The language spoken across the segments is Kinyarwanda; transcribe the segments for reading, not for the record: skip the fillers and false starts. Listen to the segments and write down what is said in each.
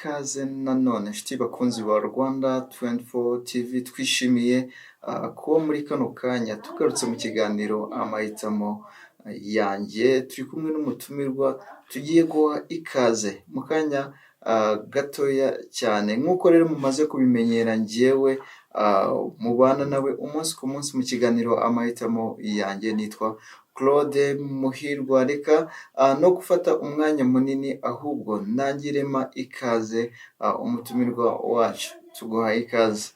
Ikaze nanone nshuti bakunzi ba Rwanda 24 TV, twishimiye kuba muri kano kanya tugarutse mu kiganiro Amahitamo Yanjye. Turi kumwe n'umutumirwa tugiye guha ikaze mu kanya gatoya cyane. Nk'uko rero mumaze kubimenyera, njyewe mubana nawe umunsi ku munsi mu kiganiro Amahitamo Yanjye nitwa Claude Muhirwa. Reka no gufata umwanya munini, ahubwo ntangire mpa ikaze umutumirwa wacu. Tuguhaye ikaze.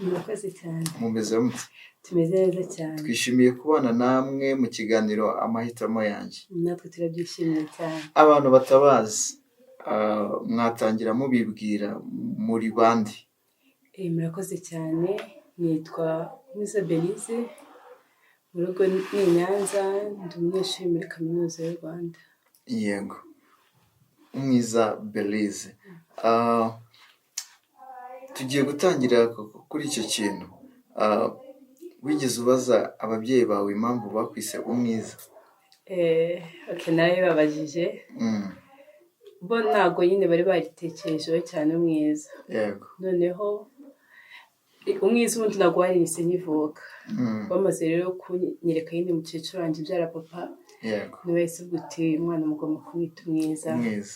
Murakoze cyane. Mumeze mute? Tumeze neza cyane. Twishimiye kubana namwe mu kiganiro Amahitamo Yanjye. Natwe turabyishimiye cyane. Abantu batabazi, mwatangira mubibwira, muri bande? Murakoze cyane. Nitwa Mwiza Belize, mu rugo ni i Nyanza, ndi umunyeshuri muri Kaminuza y'u Rwanda. Yego, Mwiza Belize, tugiye gutangira kuri icyo kintu. Wigeze ubaza ababyeyi bawe impamvu bakwise Umwiza? Okay, narabibabajije. Bo ntabwo nyine bari baritekerejeho cyane Umwiza. Noneho Umwiza ubundi ntabwo warinyise nkivuka. Bamaze rero kunyereka nyine mukecuru wanjye ubyara papa, niwe wahise uvuga uti: "Umwana mugomba kumwita Umwiza." Umwiza.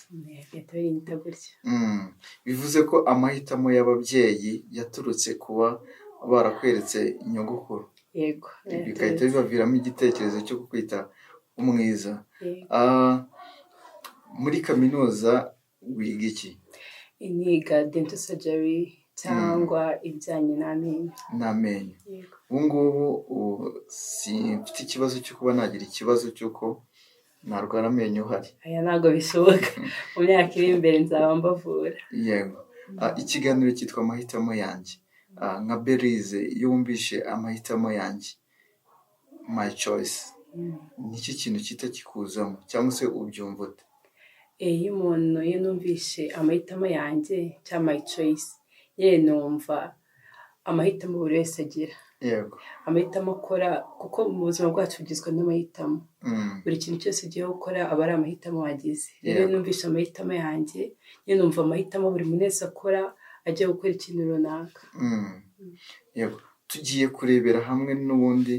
Bahita barinyita gutya. Bivuze ko amahitamo y'ababyeyi yaturutse kuba barakweretse nyogokuru. Yego. Bigahita bibaviramo igitekerezo cyo kukwita Umwiza. Yego. Muri kaminuza wiga iki? Niga dental surgery cyangwa ibijyanye n'amenyo. N'amenyo. Yego. Ubu ngubu simfite ikibazo cyo kuba nagira ikibazo cy'uko narwara amenyo uhari. Aya ntabwo bishoboka, mu myaka iri imbere nzaba mbavura. Yego. Ikiganiro cyitwa Amahitamo Yanjye. Nka Belize, iyo wumvishe Amahitamo Yanjye, my choice, ni iki kintu kita kikuzamo cyangwa se ubyumva ute? Iyo umuntu, iyo numvishe Amahitamo Yanjye cyangwa my choice, yewe numva amahitamo buri wese agira, amahitamo akora, kuko mu buzima bwacu bugizwe n'amahitamo. Buri kintu cyose ugiye gukora aba ari amahitamo wagize. Rero iyo numvishe Amahitamo Yanjye, nyine numva amahitamo buri muntu wese akora agiye gukora ikintu runaka. Yego, tugiye kurebera hamwe n'ubundi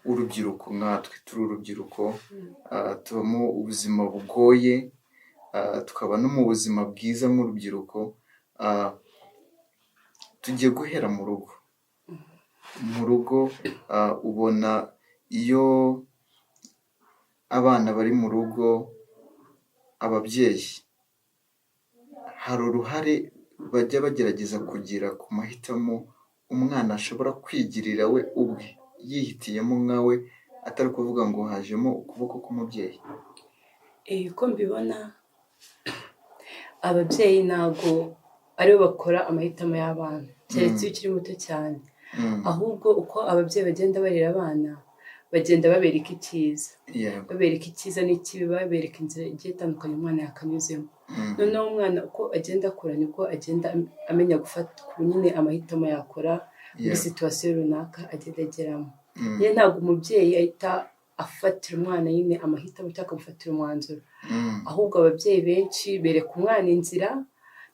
urubyiruko. Nkatwe turi urubyiruko, tubamo ubuzima bugoye, tukaba no mu buzima bwiza nk'urubyiruko. Tugiye guhera mu rugo. Mu rugo, ubona iyo abana bari mu rugo, ababyeyi hari uruhare bajya bagerageza kugira ku mahitamo umwana ashobora kwigirira we ubwe, yihitiyemo nkawe, atari ukuvuga ngo hajemo ukuboko k'umubyeyi? Uko mbibona, ababyeyi ntabwo aribo bakora amahitamo y'abana, keretse iyo ukiri muto cyane. Ahubwo uko ababyeyi bagenda barera abana, bagenda babereka icyiza, babereka icyiza n'ikibi, babereka inzira igiye itandukanye umwana yakanyuzemo. Noneho umwana uko agenda akura nibwo agenda amenya gufata nyine amahitamo yakora muri situation runaka agenda ageramo. Nyine ntabwo umubyeyi ahita afatira umwana nyine amahitamo cyangwa akamufatira umwanzuro. Ahubwo ababyeyi benshi bereka umwana inzira,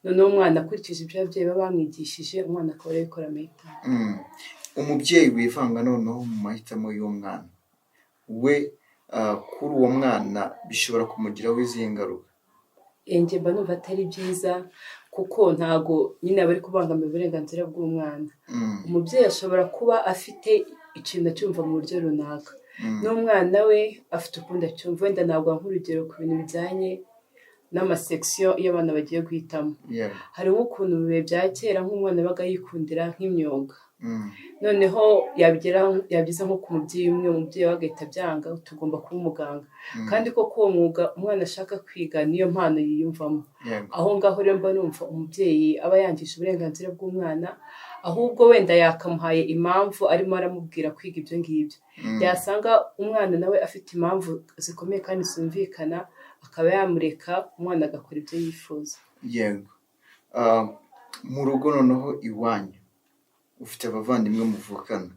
noneho umwana akurikije ibyo ababyeyi baba bamwigishije, umwana akaba ariwe ukora amahitamo. Umubyeyi wivanga noneho mu mahitamo y'umwana we, kuri uwo mwana bishobora kumugiraho izihe ngaruka? Njye mba numva atari byiza, kuko ntago nyine aba ari kubangamira uburenganzira bw'umwana. Umubyeyi ashobora kuba afite ikintu acyumva mu buryo runaka, n'umwana we afite ukundi acyumva. Wenda naguha nk'urugero ku bintu bijyanye n'ama section iyo abana bagiye guhitamo. Hari nk'ukuntu mu bihe bya kera nk'umwana yabaga yikundira nk'imyuga, noneho yabigera, yabigeza nko ku mubyeyi umwe, umubyeyi we agahita abyanga: "Tugomba kuba umuganga." Kandi koko uwo mwuga umwana ashaka kwiga niyo mpano yiyumvamo. Aho ngaho rero mba numva umubyeyi aba yangije uburenganzira bw'umwana. Ahubwo wenda yakamuhaye impamvu arimo aramubwira kwiga ibyo ngibyo, yasanga umwana nawe afite impamvu zikomeye kandi zumvikana, akaba yamureka umwana agakora ibyo yifuza. Yego. Mu rugo noneho iwanyu ufite abavandimwe muvukana.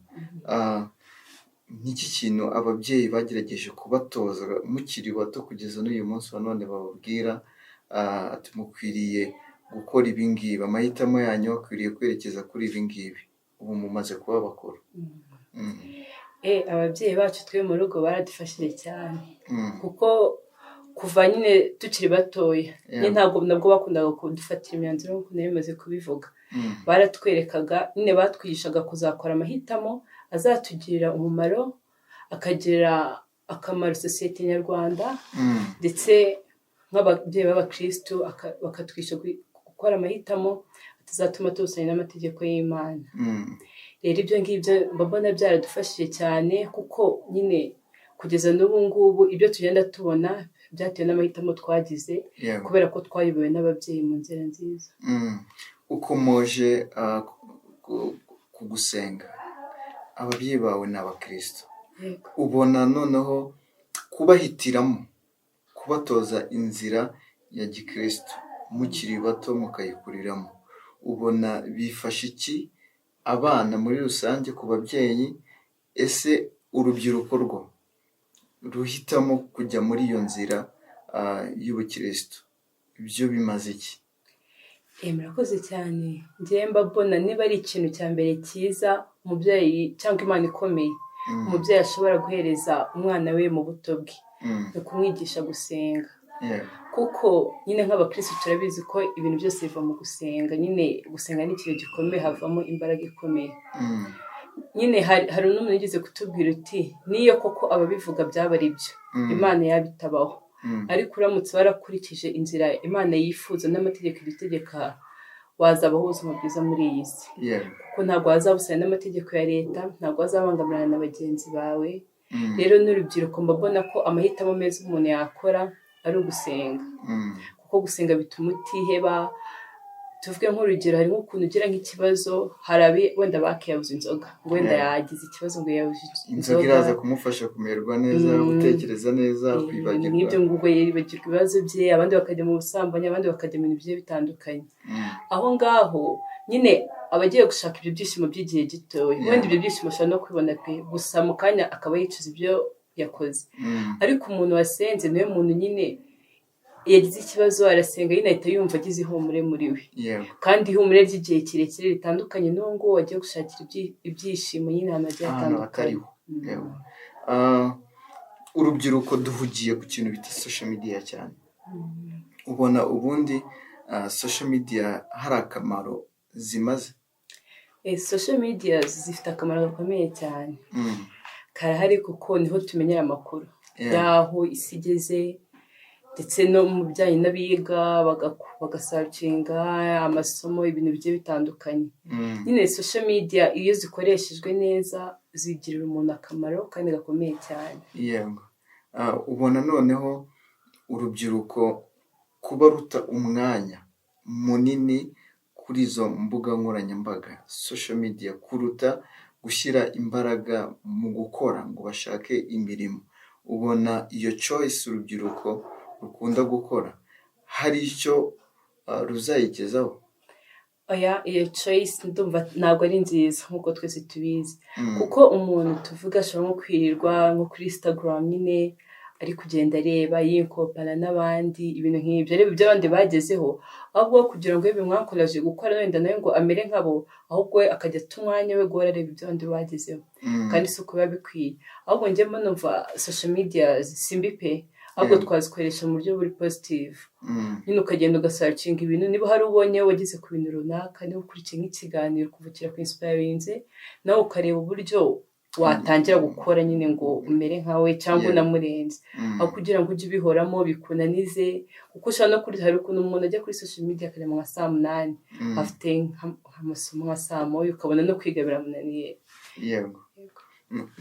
Niki kintu ababyeyi bagerageje kubatoza mukiri bato kugeza n'uyu munsi wa none bababwira, ati mukwiriye gukora ibi ngibi, amahitamo yanyu akwiriye kwerekeza kuri ibi ngibi, ubu mumaze kuba bakuru. Ababyeyi bacu twe mu rugo baradufashije cyane, kuko kuva nyine tukiri batoya nyine ntabwo nabwo bakundaga kudufatira imyanzuro nk'uko nari maze kubivuga. Baratwerekaga nyine, batwigishaga kuzakora amahitamo azatugirira umumaro, akagirira akamaro sosiyete nyarwanda, ndetse nk'ababyeyi b'abakirisitu bakatwigisha gukora amahitamo atazatuma tubusanya n'amategeko y'Imana. Rero ibyo ngibyo mba mbona byaradufashije cyane, kuko nyine kugeza n'ubu ngubu ibyo tugenda tubona byatewe n'amahitamo twagize, kubera ko twayobowe n'ababyeyi mu nzira nziza. Ukomoje ku gusenga, ababyeyi bawe ni abakristo? Yego. Ubona noneho kubahitiramo kubatoza inzira ya gikristo mukiri bato mukayikuriramo, ubona bifasha iki abana muri rusange ku babyeyi? Ese urubyiruko rwo ruhitamo kujya muri iyo nzira y'ubukristo, ibyo bimaze iki? Murakoze cyane. Njyewe mba mbona niba ari ikintu cya mbere cyiza umubyeyi cyangwa Imana ikomeye umubyeyi ashobora guhereza umwana we mu buto bwe, ni ukumwigisha gusenga, kuko nyine nk'abakirisitu turabizi ko ibintu byose biva mu gusenga. Nyine gusenga ni ikintu gikomeye, havamo imbaraga ikomeye. Nyine hari n'umuntu wigeze kutubwira uti niyo koko ababivuga byaba ari byo, Imana yabitabaho, ariko uramutse warakurikije inzira Imana yifuza n'amategeko idutegeka, wazabaho ubuzima bwiza muri iyi si, kuko ntabwo wazabusanya n'amategeko ya leta, ntabwo wazabangamirana na bagenzi bawe. Rero n'urubyiruko mba mbona ko amahitamo meza umuntu yakora ari ugusenga, kuko gusenga bituma utiheba. Tuvuge nk'urugero, hari nk'ukuntu ugira nk'ikibazo, hari abi wenda bakiyabuze inzoga, ngo wenda yagize ikibazo ngo yabuze Inzoga inzoga, iraza kumufasha kumererwa neza, gutekereza neza, ibintu kwibagirwa. Nk'ibyo ngo yibagirwa ibibazo bye, abandi bakajya mu busambanyi, abandi bakajya mu bintu bigiye bitandukanye. Aho ngaho nyine aba agiye gushaka ibyo byishimo by'igihe gitoya. Wenda ibyo byishimo ashobora no kubibona pe, gusa mu kanya akaba yicuza ibyo yakoze. Ariko umuntu wasenze niwe muntu nyine yagize ikibazo arasenga, nyine ahita yumva agize ihumure muri we, kandi ihumure ry'igihe kirekire ritandukanye n'uwo nguwo wagiye gushakira ibyishimo nyine ahantu hagiye Ahantu hatandukanye. hatariho. Yego. Urubyiruko duhugiye ku kintu bita social media cyane. Ubona ubundi social media hari akamaro zimaze? Social media zifite akamaro gakomeye cyane. Karahari, kuko niho tumenyera amakuru y'aho isi igeze, ndetse no mu bijyanye n'abiga bagasearchinga amasomo, ibintu bigiye bitandukanye. Nyine social media iyo zikoreshejwe neza zigirira umuntu akamaro kandi gakomeye cyane. Yego. Ubona noneho urubyiruko kuba ruta umwanya munini kuri izo mbuga nkoranyambaga, social media, kuruta gushyira imbaraga mu gukora ngo bashake imirimo, ubona iyo choice urubyiruko rukunda gukora hari icyo ruzayigezaho? Oya, iyo choice ndumva ntabwo ari nziza nk'uko twese tubizi, kuko umuntu tuvuga ashobora nko kwirirwa nko kuri Instagram nyine ari kugenda areba yicompara n'abandi, ibintu nk'ibyo, areba ibyo abandi bagezeho, ahubwo kugira ngo bimwencourage gukora wenda nawe ngo amere nkabo, ahubwo we akajya ata umwanya we guhora areba ibyo abandi bagezeho, kandi si uko biba bikwiye. Ahubwo njye mba numva social media si mbi pe, ahubwo twazikoresha mu buryo buri positive. Nyine ukagenda ugasearchinga ibintu, niba hari ubonye wageze ku bintu runaka, niba ukurikiye nk'ikiganiro ukumva kirakwinspirinze, nawe ukareba uburyo watangira gukora nyine ngo umere nkawe cyangwa unamurenze, aho kugira ngo ujye ubihoramo bikunanize, kuko ushobora no kuri, hari ukuntu umuntu ajya kuri social media akareba nka saa 8, afite nk'amasomo nka saa 1, ukabona no kwiga biramunaniye. Yego.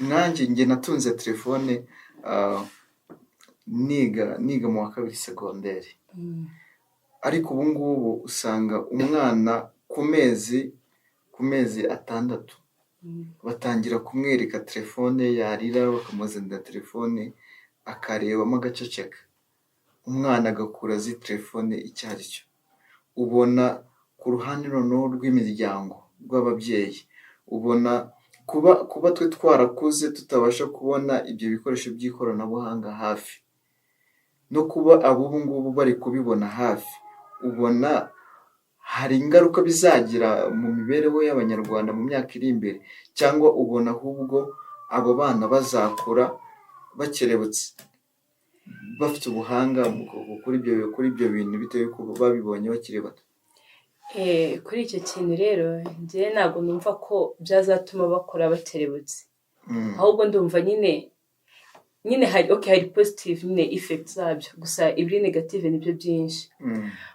Nanjye njye natunze telefone niga mu wa kabiri segonderi, ariko ubu ngubu usanga umwana ku mezi 6 batangira kumwereka telefone, yarira bakamuzanira telefone akarebamo agaceceka, umwana agakura azi telefone icyo ari cyo. Ubona ku ruhande noneho rw'imiryango, rw'ababyeyi, ubona kuba twe twarakuze tutabasha kubona ibyo bikoresho by'ikoranabuhanga hafi, no kuba ab'ubu ngubu bari kubibona hafi, ubona Hari ingaruka bizagira mu mibereho y'Abanyarwanda mu myaka iri imbere, cyangwa ubona ahubwo abo bana bazakura bakerebutse, bafite ubuhanga kuri ibyo bintu bitewe y'uko babibonye bakiri bato? Kuri icyo kintu rero, njyewe ntabwo numva ko byazatuma bakura bakerebutse. Ahubwo ndumva nyine hari, okay, hari positive nyine effect zabyo, gusa ibiri negative nibyo byinshi.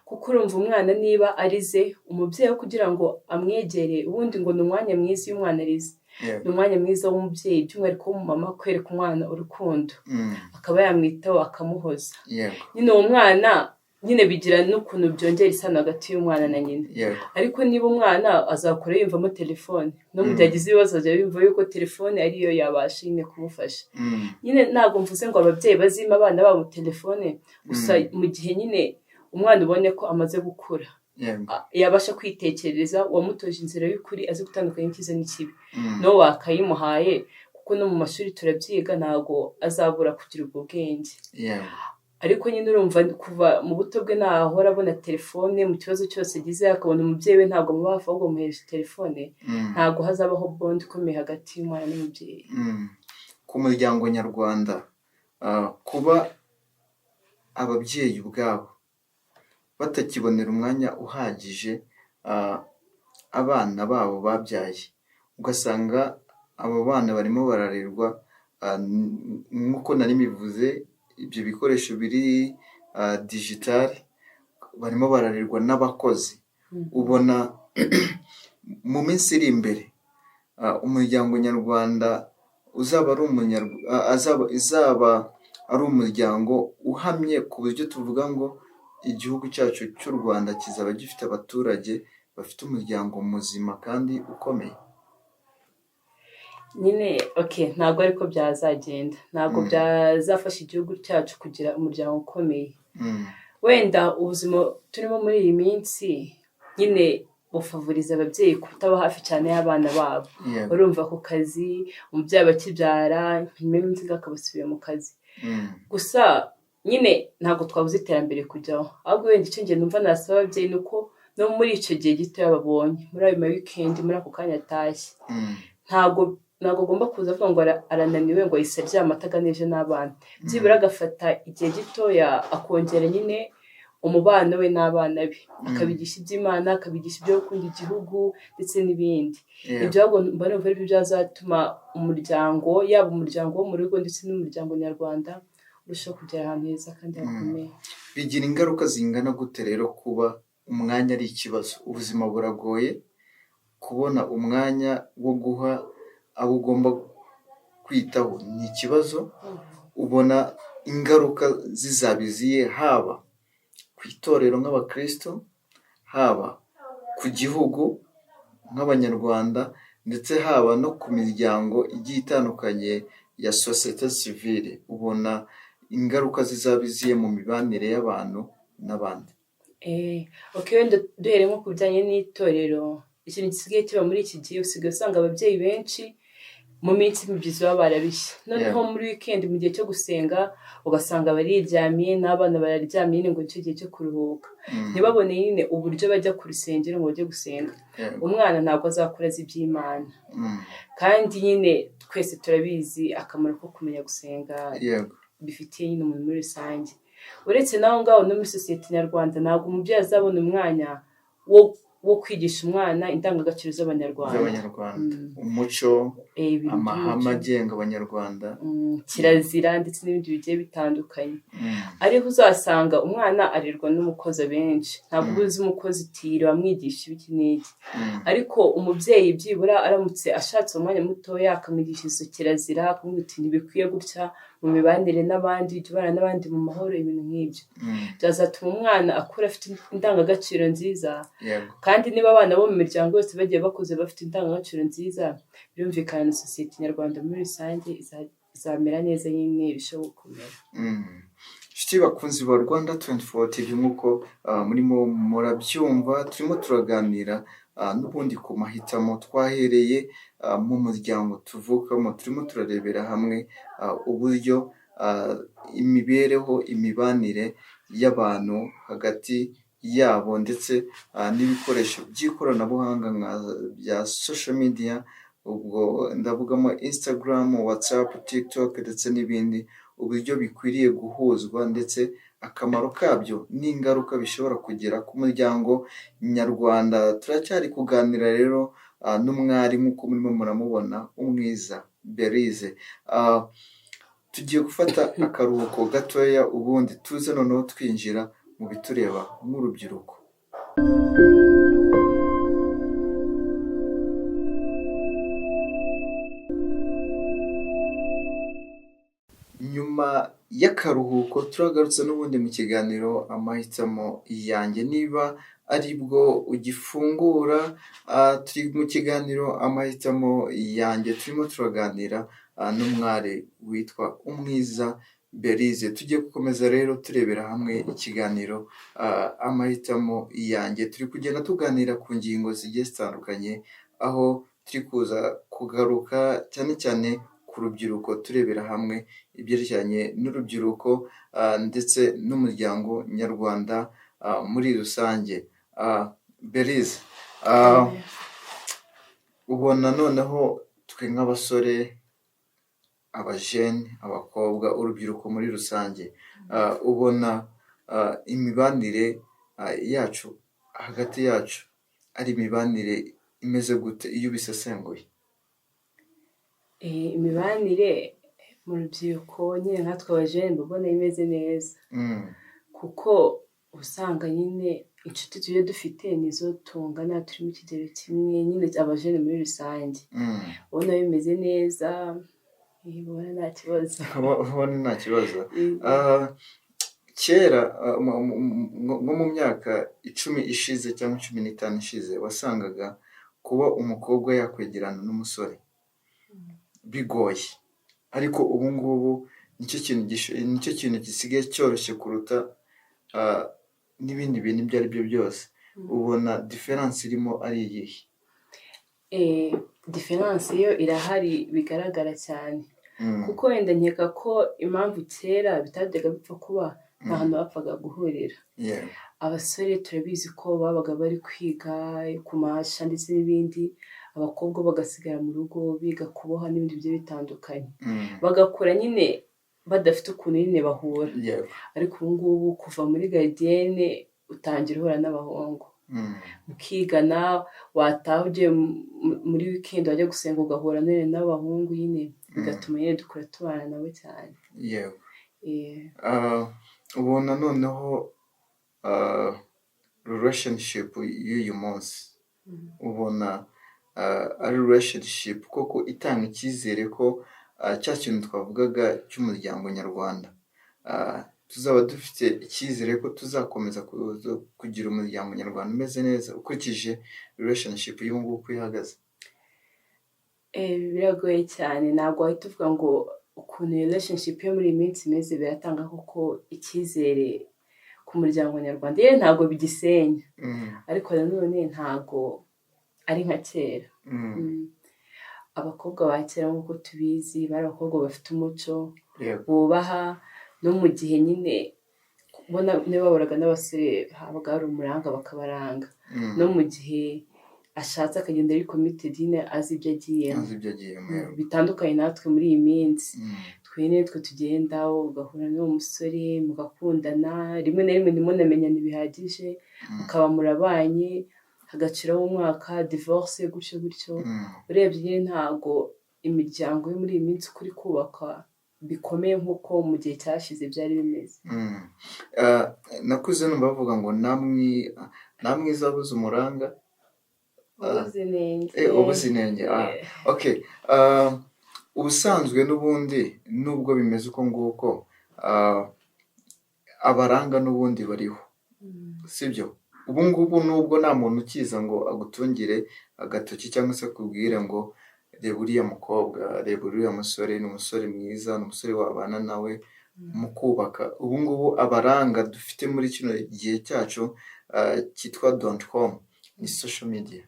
Kuko urumva, umwana niba arize, umubyeyi we kugira ngo amwegere, ubundi ngo ni umwanya mwiza iyo umwana arize, ni umwanya mwiza w'umubyeyi, by'umwihariko w'umumama, kwereka umwana urukundo, akaba yamwitaho, akamuhoza. Nyine uwo mwana nyine bigira n'ukuntu byongera isano hagati y'umwana na nyina. Ariko niba umwana azakura yiyumvamo telefone, no mu gihe agize ibibazo azajya yumva yuko telefone ariyo yabasha nyine kumufasha. Nyine ntabwo mvuze ngo ababyeyi bazima abana babo telefone gusa, mu gihe nyine umwana ubonye ko amaze gukura, yabasha kwitekerereza, wamutoje inzira y'ukuri, azi gutandukanya icyiza n'ikibi, no wakayimuhaye, kuko no mu mashuri turabyiga, ntabwo azabura kugira ubwo bwenge. Ariko nyine urumva, kuva mu buto bwe nahora abona telefone, mu kibazo cyose agize akabona umubyeyi we ntabwo amuba hafi, ahubwo amuhereje telefone, ntabwo hazabaho bond ikomeye hagati y'umwana n'umubyeyi. Ku muryango nyarwanda, kuba ababyeyi ubwabo batakibonera umwanya uhagije abana babo babyaye, ugasanga abo bana barimo bararerwa, nk'uko nari mbivuze, ibyo bikoresho biri digital, barimo bararerwa n'abakozi, ubona mu minsi iri imbere umuryango nyarwanda uzaba ari izaba ari umuryango uhamye, ku buryo tuvuga ngo igihugu cyacu cy'u Rwanda kizaba gifite abaturage bafite umuryango muzima kandi ukomeye? Nyine okay, ntabwo ariko byazagenda, ntabwo byazafasha igihugu cyacu kugira umuryango ukomeye. Wenda ubuzima turimo muri iyi minsi nyine bufavoriza ababyeyi kutaba hafi cyane y'abana babo. Urumva, ku kazi, umubyeyi aba akibyara, nyuma y'iminsi akaba asubiye mu kazi. Gusa nyine ntabwo twabuze iterambere kujyaho, ahubwo wenda icyo njye numva nasaba ababyeyi ni uko no muri icyo gihe gitoya babonye, muri ayo ma weekend, muri ako kanya atashye, ntabwo agomba kuza avuga ngo arananiwe, ngo ahise aryama ataganije n'abana. Byibura agafata igihe gitoya akongera nyine umubano we n'abana be, akabigisha iby'Imana, akabigisha ibyo gukunda igihugu ndetse n'ibindi. Ibyo ahubwo mba numva aribyo byazatuma umuryango, yaba umuryango wo mu rugo ndetse n'umuryango nyarwanda, urushaho kugera ahantu heza kandi hakomeye. Bigira ingaruka zingana gute rero kuba umwanya ari ikibazo? Ubuzima buragoye, kubona umwanya wo guha abo ugomba kwitaho ni ikibazo. Ubona ingaruka zizaba izihe, haba ku itorero nk'abakristo, haba ku gihugu nk'Abanyarwanda, ndetse haba no ku miryango igiye itandukanye ya sosiyete sivile? Ubona ingaruka zizaba izihe mu mibanire y'abantu n'abandi? Okay, wenda duhereye nko ku bijyanye n'itorero, ikintu gisigaye kiba muri iki gihe, usigaye usanga ababyeyi benshi mu minsi y'imibyizi baba barabishye, noneho muri weekend, mu gihe cyo gusenga, ugasanga bariryamiye n'abana bararyamye, nyine ngo nicyo gihe cyo kuruhuka, ntibabone nyine uburyo bajya ku rusengero ngo bajye gusenga. Umwana ntabwo azakura azi iby'Imana. Kandi nyine twese turabizi akamaro ko kumenya gusenga bifitiye nyine umuntu muri rusange. Uretse n'aho ngaho, no muri sosiyete nyarwanda ntabwo umubyeyi azabona umwanya wo kwigisha umwana indangagaciro z'Abanyarwanda. Z'Abanyarwanda, umuco, ibintu amahame by'umuco. agenga Abanyarwanda. Kirazira ndetse n'ibindi bigiye bitandukanye. Ariho uzasanga umwana arerwa n'umukozi abenshi, ntabwo uba uzi umukozi utira wamwigisha ibiki n'iki. Ariko umubyeyi byibura aramutse ashatse umwanya mutoya akamwigisha izo kirazira, akamubwira uti ntibikwiye gutya mu mibanire n'abandi, jya ubana n'abandi mu mahoro, ibintu nk'ibyo, byazatuma umwana akura afite indangagaciro nziza. Kandi niba abana bo mu miryango yose bagiye bakuze bafite indangagaciro nziza, birumvikana na sosiyete nyarwanda muri rusange izamera neza nyine, irusheho gukomera. Inshuti bakunzi ba Rwanda 24 TV, nk'uko murimo murabyumva, turimo turaganira n'ubundi ku mahitamo. Twahereye mu muryango tuvukamo, turimo turarebera hamwe uburyo imibereho, imibanire y'abantu hagati. yabo ndetse n'ibikoresho by'ikoranabuhanga nka bya social media, ubwo ndavugamo Instagram, WhatsApp, TikTok ndetse n'ibindi, uburyo bikwiriye guhuzwa ndetse akamaro kabyo n'ingaruka bishobora kugira ku muryango nyarwanda. Turacyari kuganira rero n'umwari nk'uko murimo muramubona, Umwiza Belyse. Tugiye gufata akaruhuko gatoya, ubundi tuze noneho twinjira mu bitureba nk'urubyiruko. Nyuma y'akaruhuko turagarutse n'ubundi mu kiganiro Amahitamo Yanjye. Niba aribwo ugifungura, turi mu kiganiro Amahitamo Yanjye, turimo turaganira n'umwari witwa Umwiza Belyse. Tugiye gukomeza rero turebera hamwe ikiganiro Amahitamo Yanjye. Turi kugenda tuganira ku ngingo zigiye zitandukanye, aho turi kuza kugaruka cyane cyane ku rubyiruko, turebera hamwe ibyerekeranye n'urubyiruko ndetse n'umuryango nyarwanda muri rusange. Belyse, ubona noneho twe nk'abasore, abajene, abakobwa, urubyiruko muri rusange, ubona imibanire yacu hagati yacu ari imibanire imeze gute iyo ubisesenguye? Imibanire mu rubyiruko nyine nkatwe abajene mba mbona imeze neza, kuko usanga nyine inshuti tugiye dufite nizo tungana, turi mu kigero kimwe nyine, abajene muri rusange ubona bimeze neza, ubona nta kibazo. Ubona nta kibazo. Kera nko mu myaka 10 ishize cyangwa 15 ishize, wasangaga kuba umukobwa yakwegerana n'umusore bigoye, ariko ubu ngubu nicyo kintu gisigaye cyoroshye kuruta n'ibindi bintu ibyo ari byo byose. Ubona différence irimo ari iyihe? Différence yo irahari bigaragara cyane, kuko wenda nkeka ko impamvu kera bitajyaga bipfa kuba, nta hantu bapfaga guhurira. Abasore turabizi ko babaga bari kwiga kumasha ndetse n'ibindi, abakobwa bagasigara mu rugo biga kuboha n'ibindi bigiye bitandukanye, bagakura nyine badafite ukuntu nyine bahura. Ariko ubu ngubu kuva muri gardienne utangira uhura n'abahungu, mukigana, wataha ugiye muri weekend, wajya gusenga ugahura n'abahungu nyine, bigatuma nyine dukura tubana nabo cyane. Ubona noneho relationship y'uyu munsi, ubona ari relationship koko itanga icyizere ko cya kintu twavugaga cy'umuryango nyarwanda, tuzaba dufite icyizere ko tuzakomeza kugira umuryango nyarwanda umeze neza, ukurikije relationship y'ubu ngubu uko ihagaze? Biragoye cyane, ntabwo wahita uvuga ngo ukuntu relationship yo muri iyi minsi imeze biratanga koko icyizere ku muryango nyarwanda. Yewe, ntabwo bigisenya, ariko nanone ntabwo ari nka kera. Abakobwa ba kera nk'uko tubizi bari abakobwa bafite umuco, bubaha, no mu gihe nyine ubona niba bahuraga n'abasore habaga hari umuranga bakabaranga, no mu gihe ashatse akagenda ari committed nyine, azi ibyo agiyemo. Azi ibyo agiyemo, yego. Bitandukanye natwe muri iyi minsi. Twe twe tugenda ugahura n'uwo musore mugakundana, rimwe na rimwe ntimunamenyane bihagije, mukaba murabanye, hagaciraho umwaka, divorce, gutyo gutyo. Urebye nyine ntabwo imiryango yo muri iyi minsi uko iri kubakwa bikomeye nk'uko mu gihe cyashize byari bimeze. Nakuze numva bavuga ngo nta mwiza wabuze umuranga. Ubuze inenge. Ubuze inenge. Okay. Ubusanzwe n'ubundi nubwo bimeze uko nguko, abaranga n'ubundi bariho, sibyo? Ubu ngubu nubwo nta muntu ukiza ngo agutungire agatoki cyangwa se akubwire ngo reba uriya mukobwa, reba uriya musore, ni umusore mwiza, ni umusore wabana nawe mu kubaka. Ubu ngubu abaranga dufite muri kino gihe cyacu cyitwa dot com ni social media.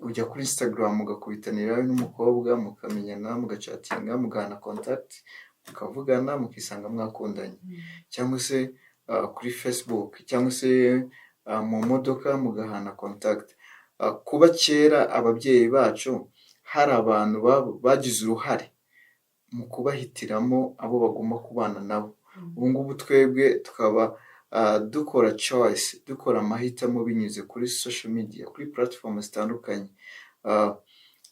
Ujya kuri Instagram ugakubitanirayo n'umukobwa, mukamenyana, mugachatinga, mugahana contact, mukavugana, mukisanga mwakundanye, cyangwa se kuri Facebook cyangwa se mu modoka mugahana contact. Kuba kera ababyeyi bacu hari abantu bagize uruhare mu kubahitiramo abo bagomba kubana nabo, ubu ngubu twebwe tukaba dukora choice, dukora amahitamo binyuze kuri social media, kuri platform zitandukanye,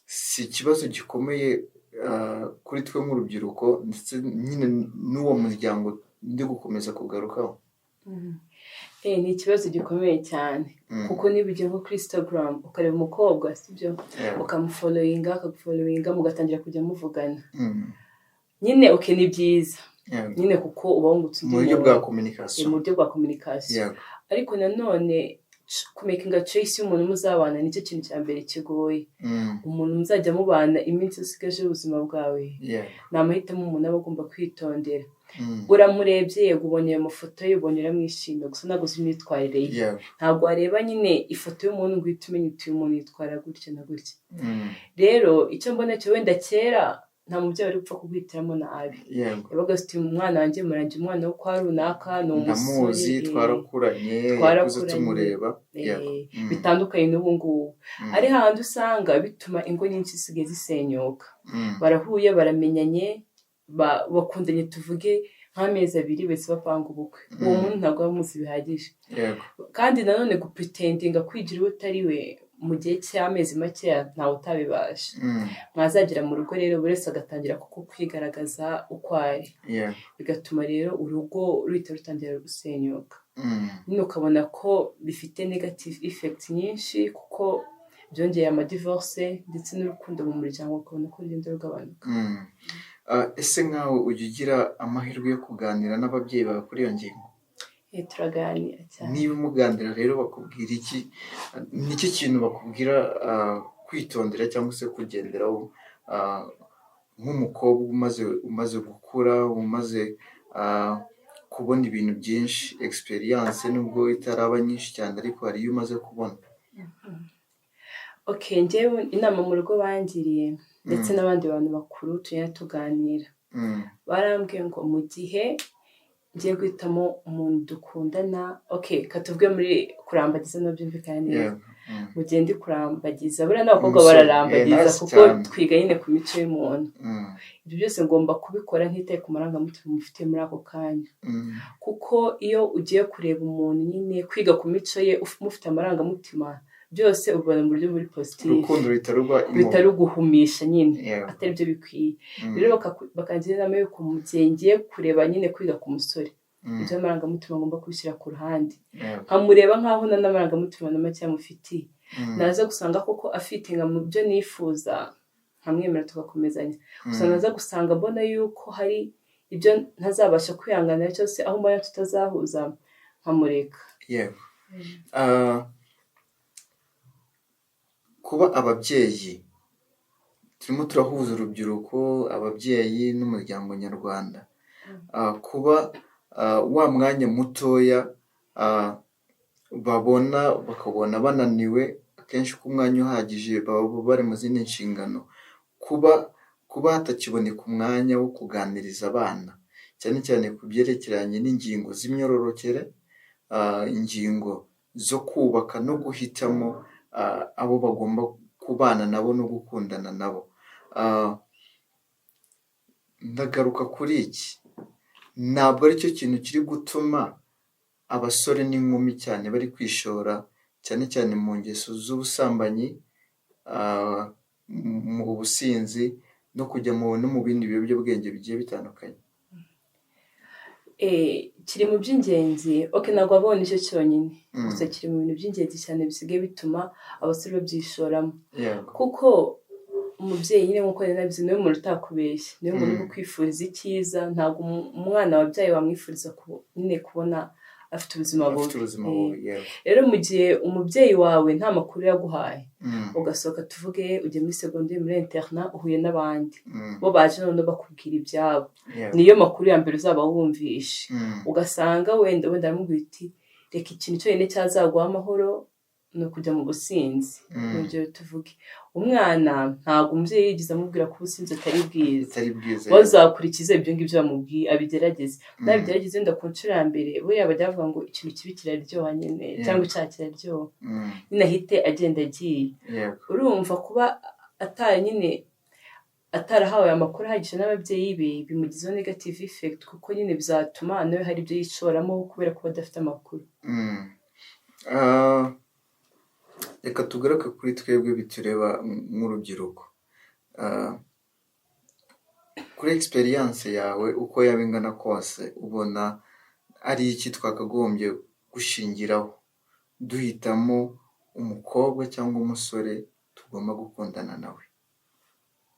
si ikibazo gikomeye kuri twe nk'urubyiruko ndetse nyine n'uwo muryango ndi gukomeza kugarukaho? Ni ikibazo gikomeye cyane, kuko niba ugiye nko kuri Instagram ukareba umukobwa, sibyo, ukamufollowinga, akagufollowinga, mugatangira kujya muvugana nyine, okay, ni byiza nyine kuko uba wungutse undi mu buryo muntu. Bwa communication. Mu buryo bwa communication. Ariko nanone kumakinga choice y'umuntu muzabana nicyo kintu cya mbere kigoye. Umuntu muzajya mubana iminsi usigaje y'ubuzima bwawe, ni amahitamo umuntu aba agomba kwitondera. Uramurebye, yego, ubonye ayo mafoto ye, ubonye uramwishimiye, gusa ntabwo uzi imyitwarire ye. Ntabwo wareba nyine ifoto y'umuntu ngo uhite umenya uti: "Uyu muntu yitwara gutya na gutya." Rero icyo mbona cyo, wenda kera nta mubyeyi wari gupfa kuguhitiramo nabi. Yabaga afite umwana wanjye, murangiye umwana wo kwa runaka ni umusore. Ndamuzi, twarakuranye, yakuze twarakuranye. tumureba. Yego. Bitandukanye n'ubu ngubu, ari hahandi usanga bituma ingo nyinshi zisigaye zisenyuka. Barahuye, baramenyanye, bakundanye tuvuge nk'amezi 2, bahise bapanga ubukwe. Uwo muntu ntabwo aba amuzi bihagije. Kandi nanone gupretendinga, kwigira uwo utari we mu gihe cy'amezi makeya, ntawe utabibasha. Mwazagera mu rugo rero, buri wese agatangira kuko kwigaragaza uko ari, bigatuma rero urugo ruhita rutangira gusenyuka. Nyine ukabona ko bifite negative effect nyinshi, kuko byongeye amadivorce, ndetse n'urukundo mu muryango ukabona ko rugenda rugabanuka. Ese nkawe ujya ugira amahirwe yo kuganira n'ababyeyi bawe kuri iyo ngingo? Turaganira cyane. Niba muganira rero, bakubwira iki? Niki kintu bakubwira kwitondera cyangwa se kugenderaho nk'umukobwa umaze gukura, umaze kubona ibintu byinshi, experience nubwo itaraba nyinshi cyane, ariko hari iyo umaze kubona? Okay, njyewe inama mu rugo bangiriye, ndetse n'abandi bantu bakuru tugenda tuganira, barambwiye ngo mu gihe ngiye guhitamo umuntu dukundana, okay, katuvuge muri kurambagiza, byumvikana neza. Mu gihe ndi kurambagiza, buriya n'abakobwa Umusore, bararambagiza, nice kuko cyane. twiga nyine ku mico y'umuntu. Ibyo byose ngomba kubikora ntitaye ku marangamutima mufitiye muri ako kanya, kuko iyo ugiye kureba umuntu nyine, kwiga ku mico ye mufite amarangamutima, byose ubibona mu buryo buri positive. Urukundo ruhita ruba ruhita ruguhumisha nyine, atari byo bikwiye. Rero bakangira inama y'uko mu gihe ngiye kureba nyine, kwiga ku musore, ibyo amarangamutima ngomba kubishyira ku ruhande, nkamureba nk'aho nta n'amarangamutima na make amufitiye. Naza gusanga koko afittinga mu byo nifuza, nkamwemera tugakomezanya. Gusa naza gusanga mbona yuko hari ibyo ntazabasha kwihanganira, cyose aho mbona tutazahuza, nkamureka. Yego. Kuba ababyeyi, turimo turahuza urubyiruko, ababyeyi n'umuryango nyarwanda. Kuba wa mwanya mutoya babona, bakabona bananiwe, akenshi ko umwanya uhagije baba bari mu zindi nshingano, kuba hatakiboneka umwanya wo kuganiriza abana, cyane cyane ku byerekeranye n'ingingo z'imyororokere, ingingo zo kubaka no guhitamo abo bagomba kubana nabo no gukundana nabo. Ndagaruka kuri iki: ntabwo aricyo kintu kiri gutuma abasore n'inkumi cyane bari kwishora cyane cyane mu ngeso z'ubusambanyi, mu businzi no kujya no mu bindi biyobyabwenge bigiye bitandukanye? Kiri mu by'ingenzi. Okay, ntabwo wabona nicyo cyonyine, gusa kiri mu bintu by'ingenzi cyane bisigaye bituma abasore babyishoramo, kuko umubyeyi nyine, nk'uko nari nabivuze, niwe muntu utakubeshya, niwe muntu uri kukwifuriza icyiza. Ntabwo umwana wabyaye wamwifuriza nyine kubona afite ubuzima bubi. Afite ubuzima bubi, yego. Rero mu gihe umubyeyi wawe nta makuru yaguhaye, ugasohoka, tuvuge ujya muri segonderi, muri internat, uhuye n'abandi, bo baje noneho bakubwira ibyabo, niyo makuru ya mbere uzaba wumvishe. Ugasanga wenda aramubwira uti: "Reka, ikintu cyonyine cyazaguha amahoro ni ni ukujya mu businzi. Urugero tuvuge umwana, ntabwo umubyeyi yigeze amubwira ko ubusinzi atari bwiza. Atari bwiza. Bazakurikize ibyo ngibyo bamubwiye, abigerageze. Nabigerageze wenda ku nshuro ya mbere, buriya bajya bavuga ngo ikintu kibi kiraryoha nyine, cyangwa icyaha kiraryoha, nyine ahite agenda agiye. Urumva kuba atari nyine atarahawe amakuru ahagije n'ababyeyi be, bimugizeho negative effect, kuko nyine bizatuma nawe hari ibyo yishoramo kubera kuba adafite amakuru. Reka tugaruke kuri twebwe bitureba nk'urubyiruko. Kuri experience yawe, uko yaba ingana kose, ubona ari iki twakagombye gushingiraho duhitamo umukobwa cyangwa umusore tugomba gukundana nawe?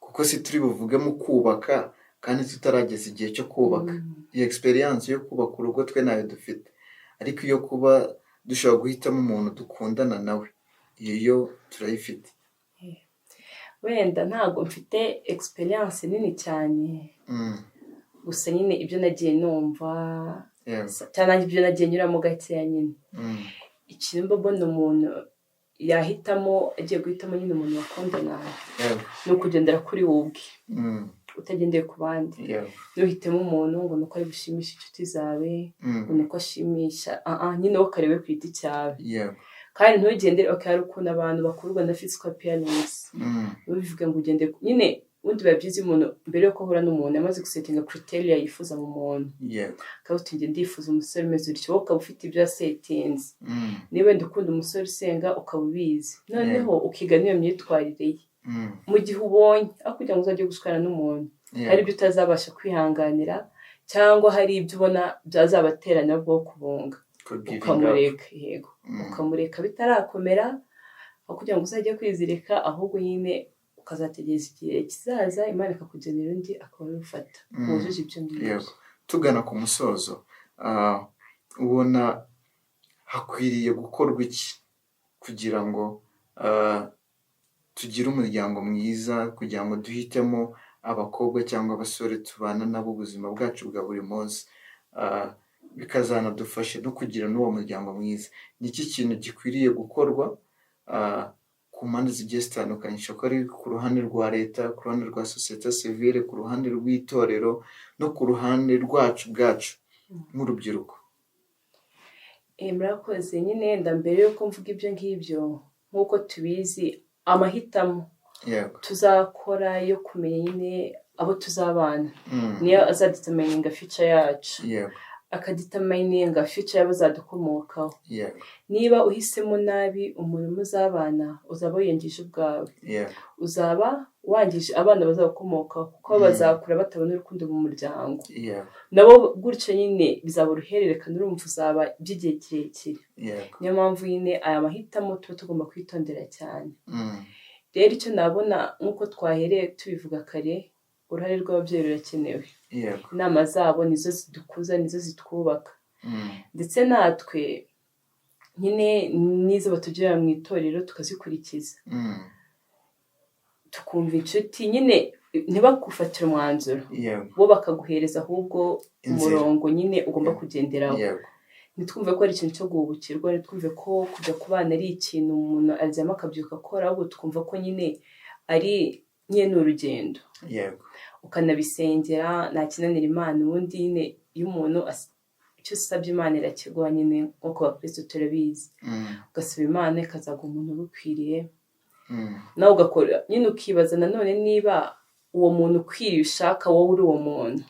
Kuko si turi buvuge mu kubaka kandi tutarageza igihe cyo kubaka. Iyo experience yo kubaka urugo twe ntayo dufite, ariko iyo kuba dushobora guhitamo umuntu dukundana nawe, iyo yo turayifite. Wenda ntabwo mfite experience nini cyane, gusa nyine ibyo nagiye numva cyangwa nanjye ibyo nagiye nyuramo gakeya nyine, ikintu mba mbona umuntu yahitamo agiye guhitamo nyine umuntu bakundana, ni ukugendera kuri wowe ubwe, utagendeye ku bandi. Ntuhitemo umuntu ngo ni uko ari bushimishe inshuti zawe, ngo ni uko ashimisha, nyine wowe ukarebe ku giti cyawe. Kandi ntugendere, okay, hari ukuntu abantu bakururwa na physical appearance. Ntubivuge ngo ugende nyine. Ubundi biba byiza iyo umuntu mbere yuko ahura n'umuntu yamaze gusettinga criteria yifuza mu muntu, akaba uti njye ndifuza umusore umeze utyo, wowe ukaba ufite ibyo yasettinze. Niba wenda ukunda umusore usenga, ukaba ubizi, noneho ukiga n'iyo myitwarire ye. Mu gihe ubonye aho kugira ngo uzajye gushwana n'umuntu, hari ibyo utazabasha kwihanganira cyangwa hari ibyo ubona byazabatera nabwo kubunga, Kugivinga up. ukamureka, yego, ukamureka bitarakomera, aho kugira ngo uzajye kwizirika, ahubwo nyine ukazategereza igihe kizaza Imana ikakugenera undi, akaba abifata wujuje ibyo ngibyo. Yego. Tugana ku musozo, ubona hakwiriye gukorwa iki kugira ngo tugire umuryango mwiza, kugira ngo duhitemo abakobwa cyangwa abasore tubana nabo ubuzima bwacu bwa buri munsi, bikazanadufasha no kugira n'uwo muryango mwiza? Ni iki kintu gikwiriye gukorwa ku mpande zigiye zitandukanye? Ishobora kuba ari ku ruhande rwa leta, ku ruhande rwa sosiyete sivile, ku ruhande rw'itorero, no ku ruhande rwacu ubwacu nk'urubyiruko. Murakoze. Nyine wenda mbere yuko mvuga ibyo ngibyo, nk'uko tubizi, amahitamo tuzakora yo kumenya nyine abo tuzabana niyo azadetermininga future yacu, akadetermininga future y'abazadukomokaho. Niba uhisemo nabi umuntu muzabana, uzaba wiyangije ubwawe, uzaba wangije abana bazabakomokaho, kuko bazakura batabona urukundo mu muryango. Nabo gutyo nyine bizaba uruhererekane, urumva uzaba by'igihe kirekire. Niyo mpamvu nyine aya mahitamo tuba tugomba kwitondera cyane. Rero icyo nabona, nk'uko twahereye tubivuga kare, uruhare rw'ababyeyi rurakenewe. Inama zabo nizo zidukuza, nizo zitwubaka, ndetse natwe nyine n'izo batugira mu itorero tukazikurikiza, tukumva inshuti nyine, ntibakufatire umwanzuro, bo bakaguhereza ahubwo Inzira. umurongo nyine ugomba kugenderaho. Ntitwumve ko ari ikintu cyo guhubukirwa, ntitwumve ko kujya ku bana ari ikintu umuntu aryama akabyuka akora, ahubwo twumva ko nyine ari nyine ni urugendo, ukanabisengera. Nta kinanira Imana. Ubundi nyine iyo umuntu icyo usabye Imana irakiguha nyine, nk'uko abakristo turabizi. Ugasaba Imana, ikazaguha umuntu ubikwiriye. Nawe ugakora nyine, ukibaza nanone niba uwo muntu ukwiriye ushaka wowe uri uwo muntu.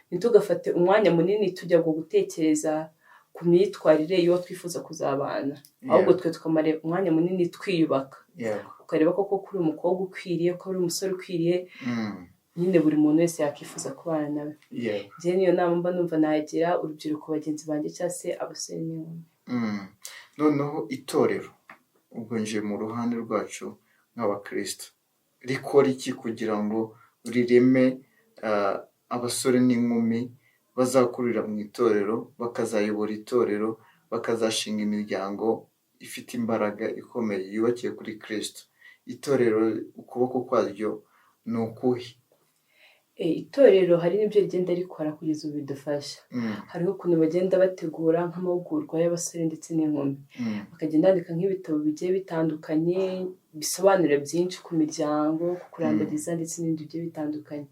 Ntitugafate umwanya munini tujya ngo gutekereza ku myitwarire y'uwo twifuza kuzabana, ahubwo twe tukamara umwanya munini twiyubaka, ukareba koko ko uri umukobwa ukwiriye, ko uri umusore ukwiriye, nyine buri muntu wese yakifuza kubana nawe. Njyewe niyo nama mba numva nagira urubyiruko bagenzi banjye cyangwa se abasore n'inkumi. Noneho itorero, ubwo nje mu ruhande rwacu nk'abakristo, rikora iki kugira ngo rireme abasore n'inkumi bazakurira mu itorero, bakazayobora itorero, bakazashinga imiryango ifite imbaraga ikomeye yubakiye kuri Kristo? Itorero ukuboko kwaryo ni ukuhe? Itorero hari n'ibyo rigenda rikora kugeza ubu bidufasha. Hariho ukuntu bagenda bategura nk'amahugurwa y'abasore ndetse n'inkumi, bakagenda bandika nk'ibitabo bigiye bitandukanye bisobanura byinshi ku miryango, ku kurambagiza ndetse n'ibindi bigiye bitandukanye,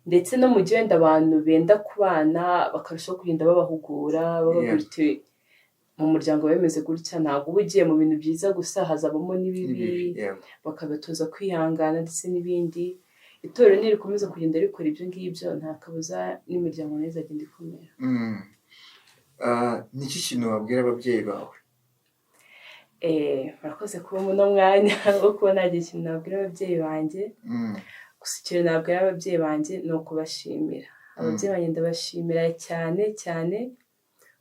ndetse no mu gihe wenda abantu benda kubana bakarushaho kugenda babahugura, bababwira uti mu muryango bemeze gutya, ntabwo uba ugiye mu bintu byiza gusa, hazabamo n'ibibi. N'ibibi, yego. Bakabatoza kwihangana ndetse n'ibindi. Itorero nirikomeza kugenda rikora ibyo ngibyo, nta kabuza n'imiryango nayo izagenda ikomera. Ni iki kintu wabwira ababyeyi bawe? Murakoze kuba muno mwanya wo kuba nagira ikintu nabwira ababyeyi banjye. Gusa ikintu nabwira ababyeyi banjye ni ukubashimira. Ababyeyi banjye ndabashimira cyane cyane,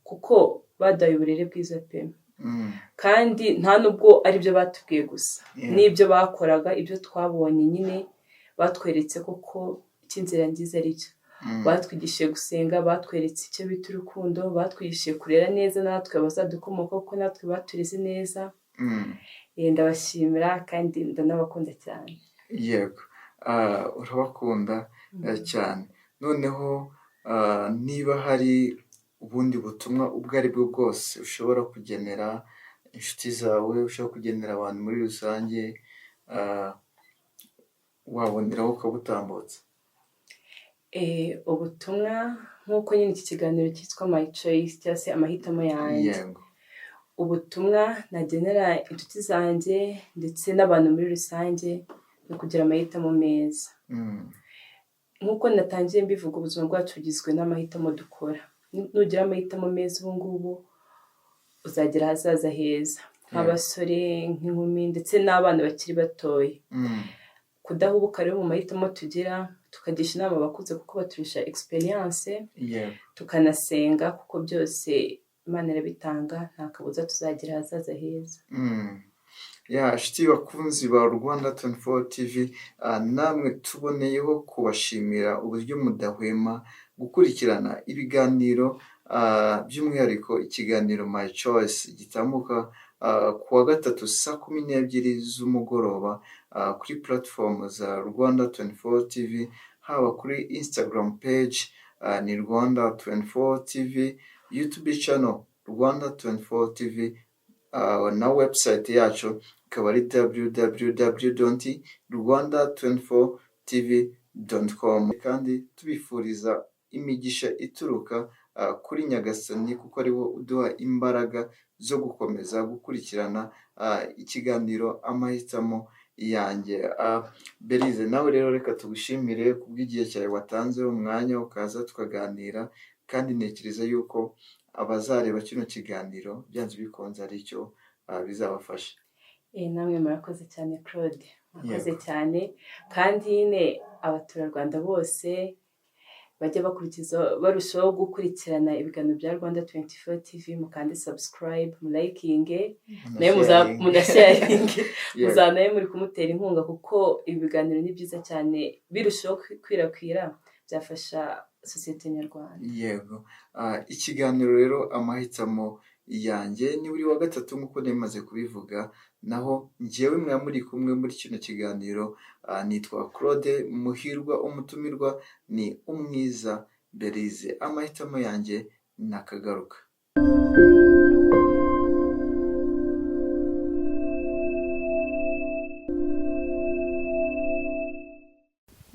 kuko baduhaye uburere bwiza pe. Kandi nta nubwo ari byo batubwiye gusa, n'ibyo bakoraga, ibyo twabonye nyine, batweretse koko icyo inzira nziza ari cyo. Batwigishije gusenga, batweretse icyo bita urukundo, batwigishije kurera neza natwe abazadukomokaho, kuko natwe batureze neza. Ndabashimira kandi ndanabakunda cyane. Yego. Urabakunda cyane. Noneho niba hari ubundi butumwa ubwo ari bwo bwose ushobora kugenera inshuti zawe, ushobora kugenera abantu muri rusange, waboneraho ukabutambutsa. Ubutumwa nk'uko nyine iki kiganiro cyitwa My Choice cyangwa se amahitamo yanjye, ubutumwa nagenera inshuti zanjye ndetse n'abantu muri rusange ni ukugira amahitamo meza. Nk'uko natangiye mbivuga, ubuzima bwacu bugizwe n'amahitamo dukora. Nugira amahitamo meza ubu ngubu, uzagira ahazaza heza, nk'abasore, nk'inkumi ndetse n'abana bakiri batoya. Kudahubuka rero mu mahitamo tugira, tukagisha inama abakuze kuko baturusha experience, tukanasenga kuko byose Imana irabitanga, nta kabuza tuzagira ahazaza heza. Ya, inshuti bakunzi ba Rwanda 24 TV, namwe tuboneyeho kubashimira uburyo mudahwema gukurikirana ibiganiro, by'umwihariko ikiganiro My Choice gitambuka ku wa gatatu saa 12 z'umugoroba kuri platform za Rwanda 24 TV, haba kuri Instagram page ni Rwanda 24 TV, YouTube channel Rwanda 24 TV, na website yacu ikaba ari www.rwanda24tv.com. Kandi tubifuriza imigisha ituruka kuri Nyagasani, kuko ari we uduha imbaraga zo gukomeza gukurikirana ikiganiro Amahitamo Yanjye. Berize, nawe rero reka tugushimire kubw'igihe cyawe watanze, umwanya ukaza tukaganira, kandi ntekereza yuko abazareba kino kiganiro byanze bikunze hari icyo bizabafasha. Namwe murakoze cyane Claude, murakoze cyane. Kandi nyine abaturarwanda bose bajya bakurikiza, barushaho gukurikirana ibiganiro bya Rwanda 24 TV, mukande subscribe, mulayikinge, nawe munasharinge, muzaba nawe muri kumutera inkunga, kuko ibi biganiro ni byiza cyane, birushaho gukwirakwira byafasha sosiyete nyarwanda. Yego. Ikiganiro rero Amahitamo Yanjye ni buri wa gatatu nk'uko nari kubivuga, naho njyewe mwa muri kumwe muri kino kiganiro nitwa Claude Muhirwa, umutumirwa ni Umwiza Berize. Amahitamo Yanjye nakagaruka.